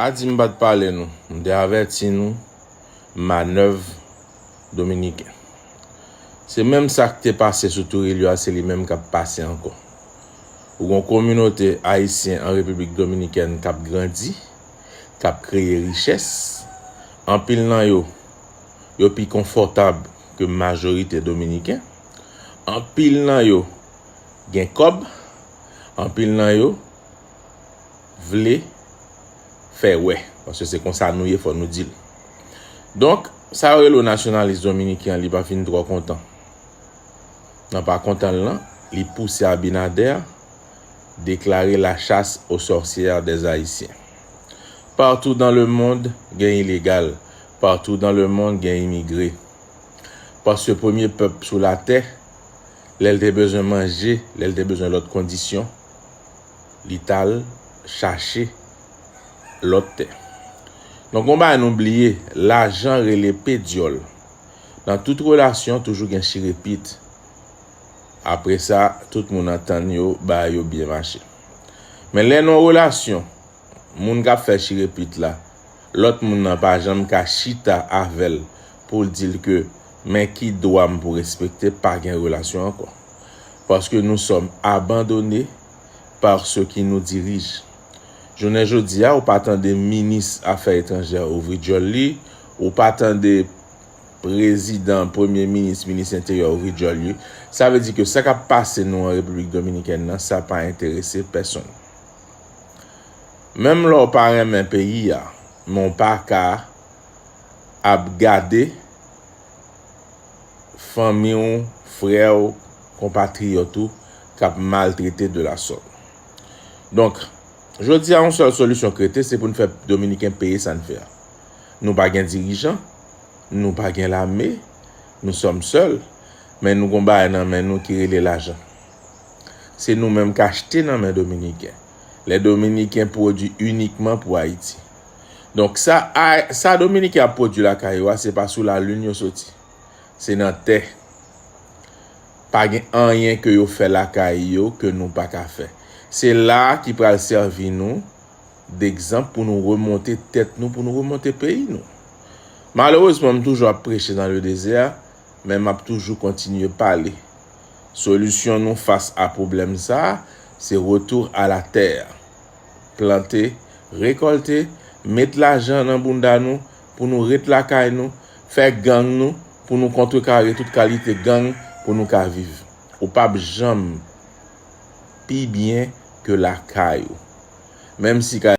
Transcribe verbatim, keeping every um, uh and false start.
A di m pa t pale nou, m te avèti nou, manèv dominiken. Se menm sa k te pase sou Trujillo a, se li menm k ap pase ankò. Ou gen yon kominote ayisyen an Repiblik Dominikèn k ap grandi, k ap kreye richès. Anpil nan yo, yo pi konfòtab ke majorite dominiken. Anpil nan yo gen kòb. Anpil nan yo vle fè wè, paske se konsa nou ye, fò nou di l. Donk, sa yo rele w nasyonalis dominiken an, li pa fin twò kontan. Nan pa kontan l lan, li pouse Abinader deklare la chasse aux sorcières des Haïtiens. Partout dans le monde, gen ilegal. Partout dans le monde, gen imigre. Paske premye pèp sou latè, lè l te bezwen manje, lè l te bezwen lòt kondisyon, li t al chache lòt tè. Donk, yon bagay nou bliye, lajan rele pe dyòl. Nan tout relasyon, toujou gen chire pit. Apre sa, tout moun antann yo, bagay yo byen mache. Men lè nan yon relasyon, moun k ap fè chire pit la, lòt moun nan pa janm ka chita avè l pou l di l ke, men ki dwa m pou respekte, pa gen relasyon ankò. Paske nous sommes abandonnés par ceux qui nous dirigent. Jounen jodi a, ou pa tande minis afè etranjè ouvri dyòl li, ou pa tande prezidan, premye minis, minis enteryè ouvri dyòl li. Sa vle di ke sa k ap pase nou an Repiblik Dominikèn nan, sa pa enterese pèsonn. Menm lè w pa renmen peyi a, men w pa ka ap gade fanmi w, frè w, konpatriyòt ou k ap maltrete de la sòt. Donk, jodi a, yon sèl solisyon k rete, se pou n fè Dominiken peye sa n fè a. Nou pa gen dirijan, nou pa gen lame, nous sommes seuls, men nou gon bagay nan men nou ki rele lajan. Se nou menm k achte nan men Dominiken. Lè Dominiken pwodui inikman pou Ayiti. Donk, sa, a, sa Dominiken ap pwodui lakay yo a, se pa sou lalin yo soti. Se nan tè. Pa gen anyen ke yo fè lakay yo ke nou pa ka fè. Se la a ki pral sèvi nou degzanp pou nou remonte tèt nou, pou nou remonte peyi nou. Malerezman, m toujou ap preche dans le désert, men m ap toujou kontinye pale. Solisyon nou fas a pwoblèm sa a, se retour à la terre. Plante, rekòlte, met lajan nan bounda nou pou nou ret lakay nou, fè gang nou pou nou kontrekare tout kalite gang pou nou ka viv. Ou p ap janm pi byen ke lakay ou. Menm si ka